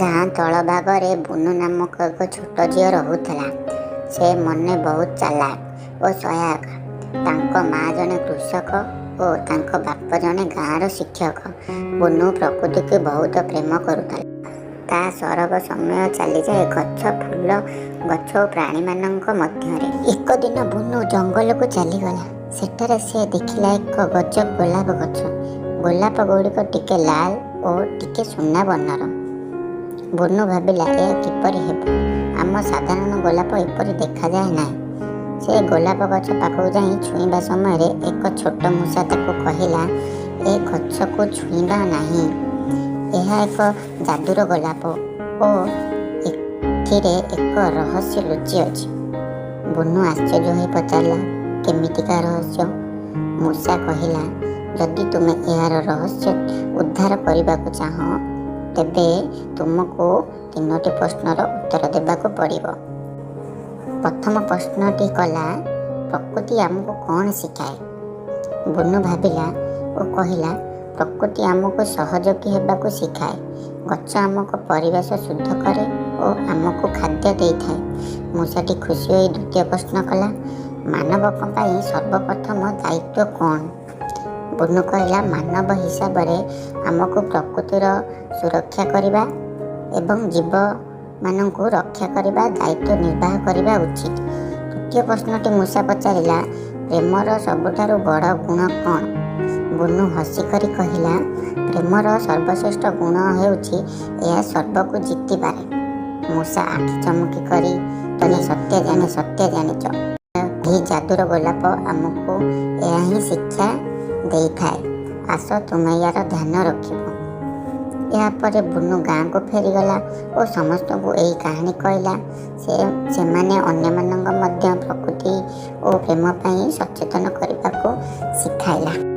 ଗାଁ ତଳ ଭାଗରେ ବୁନୁ ନାମକ ଏକ ଛୋଟ ଝିଅ ରହୁଥିଲା। ସେ ମନେ ବହୁତ ଚାଲାକ ଓ ସହାୟକ। ତାଙ୍କ ମା ଜଣେ କୃଷକ ଓ ତାଙ୍କ ବାପ ଜଣେ ଗାଁର ଶିକ୍ଷକ। ବୁନୁ ପ୍ରକୃତିକୁ ବହୁତ ପ୍ରେମ କରୁଥିଲା। ତା ସରବ ସମୟ ଚାଲିଯାଏ ଗଛ, ଫୁଲ ଗଛ ଓ ପ୍ରାଣୀମାନଙ୍କ ମଧ୍ୟରେ। ଏକ ଦିନ ବୁନୁ ଜଙ୍ଗଲକୁ ଚାଲିଗଲା। ସେଠାରେ ସେ ଦେଖିଲା ଏକ ଗଜବ ଗୋଲାପ ଗଛ। ଗୋଲାପ ଗୁଡ଼ିକ ଟିକେ ଲାଲ ଓ ଟିକେ ସୁନା ବର୍ଣ୍ଣର। ବୁନୁ ଭାବିଲା, ଏହା କିପରି ହେବ? ଆମ ସାଧାରଣ ଗୋଲାପ ଏପରି ଦେଖାଯାଏ ନାହିଁ। ସେ ଗୋଲାପ ଗଛ ପାଖକୁ ଯାଇ ଛୁଇଁବା ସମୟରେ ଏକ ଛୋଟ ମୂଷା ତାକୁ କହିଲା, ଏ ଗଛକୁ ଛୁଇଁବା ନାହିଁ। ଏହା ଏକ ଯାଦୁର ଗୋଲାପ ଓ ଏଥିରେ ଏକ ରହସ୍ୟ ଲୁଚି ଅଛି। ବୁନୁ ଆଶ୍ଚର୍ଯ୍ୟ ହୋଇ ପଚାରିଲା, କେମିତିକା ରହସ୍ୟ? ମୂଷା କହିଲା, ଯଦି ତୁମେ ଏହାର ରହସ୍ୟ ଉଦ୍ଧାର କରିବାକୁ ଚାହଁ, ତେବେ ତୁମକୁ ତିନୋଟି ପ୍ରଶ୍ନର ଉତ୍ତର ଦେବାକୁ ପଡ଼ିବ। ପ୍ରଥମ ପ୍ରଶ୍ନଟି କଲା, ପ୍ରକୃତି ଆମକୁ କ'ଣ ଶିଖାଏ? ବୁନୁ ଭାବିଲା ଓ କହିଲା, ପ୍ରକୃତି ଆମକୁ ସହଯୋଗୀ ହେବାକୁ ଶିଖାଏ। ଗଛ ଆମକୁ ପରିବେଶ ଶୁଦ୍ଧ କରେ ଓ ଆମକୁ ଖାଦ୍ୟ ଦେଇଥାଏ। ମୂଷାଟି ଖୁସି ହୋଇ ଦ୍ୱିତୀୟ ପ୍ରଶ୍ନ କଲା, ମାନବଙ୍କ ପାଇଁ ସର୍ବପ୍ରଥମ ଦାୟିତ୍ୱ କ'ଣ? ବୁନୁ କହିଲା, ମାନବ ହିସାବରେ ଆମକୁ ପ୍ରକୃତିର ସୁରକ୍ଷା କରିବା ଏବଂ ଜୀବମାନଙ୍କୁ ରକ୍ଷା କରିବା ଦାୟିତ୍ୱ ନିର୍ବାହ କରିବା ଉଚିତ। ତୃତୀୟ ପ୍ରଶ୍ନଟି ମୂଷା ପଚାରିଲା, ପ୍ରେମର ସବୁଠାରୁ ବଡ଼ ଗୁଣ କ'ଣ? ବୁନୁ ହସିକରି କହିଲା, ପ୍ରେମର ସର୍ବଶ୍ରେଷ୍ଠ ଗୁଣ ହେଉଛି ଏହା ସର୍ବକୁ ଜିତିପାରେ। ମୂଷା ଆଖି ଚମକି କରି, ତମେ ସତ୍ୟ ଜାଣେ, ସତ୍ୟ ଜାଣିଛ। ଏହି ଯାଦୁର ଗୋଲାପ ଆମକୁ ଏହା ହିଁ ଶିକ୍ଷା ଦେଇଥାଏ। ଆସ, ତୁମେ ୟାର ଧ୍ୟାନ ରଖିବ। ଏହାପରେ ବୁନୁ ଗାଁକୁ ଫେରିଗଲା ଓ ସମସ୍ତଙ୍କୁ ଏହି କାହାଣୀ କହିଲା। ସେମାନେ ଅନ୍ୟମାନଙ୍କୁ ମଧ୍ୟ ପ୍ରକୃତି ଓ ପ୍ରେମ ପାଇଁ ସଚେତନ କରିବାକୁ ଶିଖାଇଲା।